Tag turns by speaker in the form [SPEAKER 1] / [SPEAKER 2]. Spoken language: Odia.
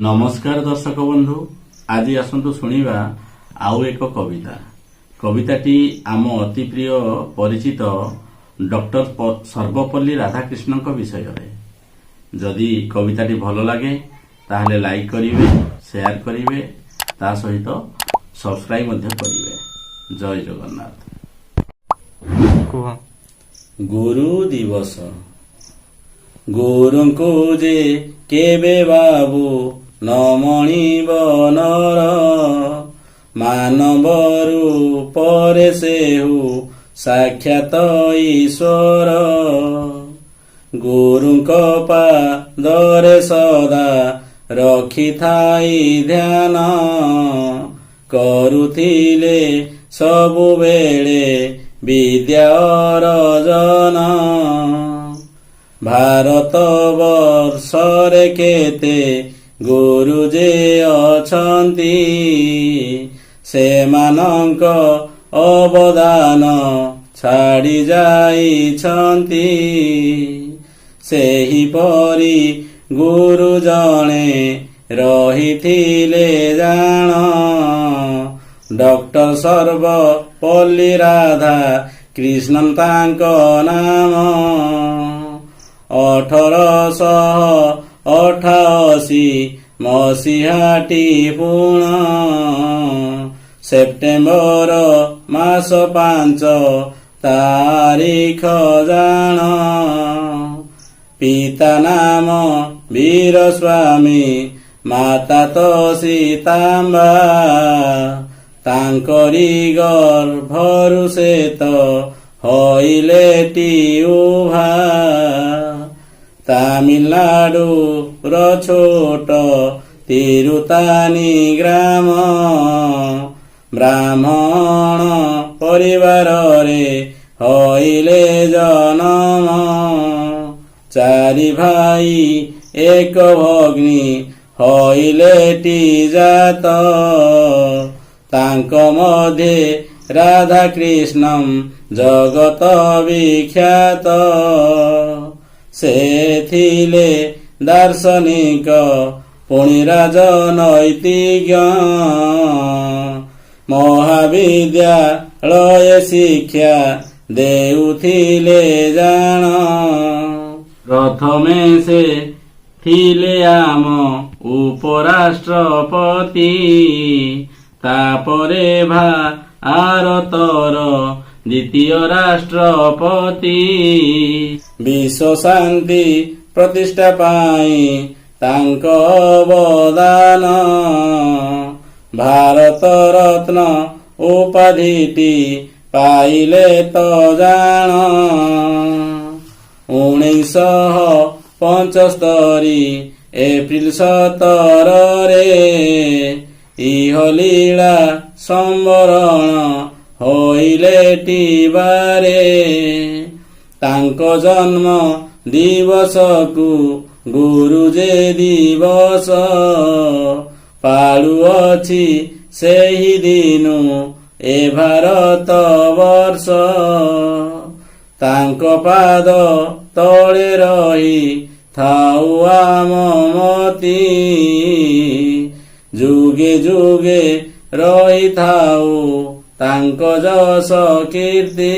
[SPEAKER 1] ନମସ୍କାର ଦର୍ଶକ ବନ୍ଧୁ, ଆଜି ଆସନ୍ତୁ ଶୁଣିବା ଆଉ ଏକ କବିତା। କବିତାଟି ଆମ ଅତି ପ୍ରିୟ ପରିଚିତ ଡକ୍ଟର ସର୍ବପଲ୍ଲୀ ରାଧାକୃଷ୍ଣଙ୍କ ବିଷୟରେ। ଯଦି କବିତାଟି ଭଲ ଲାଗେ, ତାହେଲେ ଲାଇକ୍ କରିବେ, ସେୟାର କରିବେ, ତା ସହିତ ସବସ୍କ୍ରାଇବ୍ ମଧ୍ୟ କରିବେ। ଜୟ ଜଗନ୍ନାଥ।
[SPEAKER 2] କୁହ।
[SPEAKER 1] ଗୁରୁ ଦିବସ। ଗୁରୁଙ୍କୁ ଯେ କେବେ ବାବୁ ନ ମଣିବ ନର, ମାନବ ରୂପରେ ସେହୁ ସାକ୍ଷାତ ଈଶ୍ୱର। ଗୁରୁଙ୍କ ପାଦରେ ସଦା ରଖିଥାଇ ଧ୍ୟାନ, କରୁଥିଲେ ସବୁବେଳେ ବିଦ୍ୟା ଅରଜନ। ଭାରତ ବର୍ଷରେ କେତେ ଗୁରୁ ଯେ ଅଛନ୍ତି, ସେମାନଙ୍କ ଅବଦାନ ଛାଡ଼ି ଯାଇଛନ୍ତି। ସେହିପରି ଗୁରୁ ଜଣେ ରହିଥିଲେ ଜାଣ, ଡକ୍ଟର ସର୍ବପଲ୍ଲୀ ରାଧା କୃଷ୍ଣନ ତାଙ୍କ ନାମ। 1888 ମସିହାଟି ପୁଣ, ସେପ୍ଟେମ୍ବର ମାସ 5 ତାରିଖ ଜାଣ। ପିତା ନାମ ବୀରସ୍ୱାମୀ, ମାତା ତ ସୀତାମ୍ବା, ତାଙ୍କରି ଗର୍ଭରୁ ସେ ତ ହଇଲେ ଉଭା। ତାମିଲନାଡୁର ଛୋଟ ତିରୁତାନି ଗ୍ରାମ, ବ୍ରାହ୍ମଣ ପରିବାରରେ ହଇଲେ ଜନମ। ଚାରି ଭାଇ ଏକ ଭଗ୍ନୀ ହଇଲେ ଜାତ, ତାଙ୍କ ମଧ୍ୟେ ରାଧାକୃଷ୍ଣନ ଜଗତ ବିଖ୍ୟାତ। ସେ ଥିଲେ ଦାର୍ଶନିକ, ପୁଣି ରାଜନୈତିଜ୍ଞ, ମହାବିଦ୍ୟାଳୟ ଶିକ୍ଷା ଦେଉଥିଲେ ଜାଣ। ପ୍ରଥମେ ସେ ଥିଲେ ଆମ ଉପରାଷ୍ଟ୍ରପତି, ତାପରେ ଭାରତର ଦ୍ୱିତୀୟ ରାଷ୍ଟ୍ରପତି। ବିଶ୍ୱ ଶାନ୍ତି ପ୍ରତିଷ୍ଠା ପାଇଁ ତାଙ୍କ ଅବଦାନ, ଭାରତ ରତ୍ନ ଉପାଧିଟି ପାଇଲେ ତ ଜାଣ। 1975 ଏପ୍ରିଲ 17ରେ ଇହଲୀଳା ସମ୍ବରଣ ହୋଇଲେ ଟିବାରେ। ତାଙ୍କ ଜନ୍ମ ଦିବସକୁ ଗୁରୁ ଯେ ଦିବସ ପାଳୁଅଛି ସେହି ଦିନୁ ଏ ଭାରତ ବର୍ଷ। ତାଙ୍କ ପାଦ ତଳେ ରହି ଥାଉ ଆମ ମତି, ଯୁଗେ ଯୁଗେ ରହିଥାଉ ତାଙ୍କ ଯଶ କୀର୍ତ୍ତି।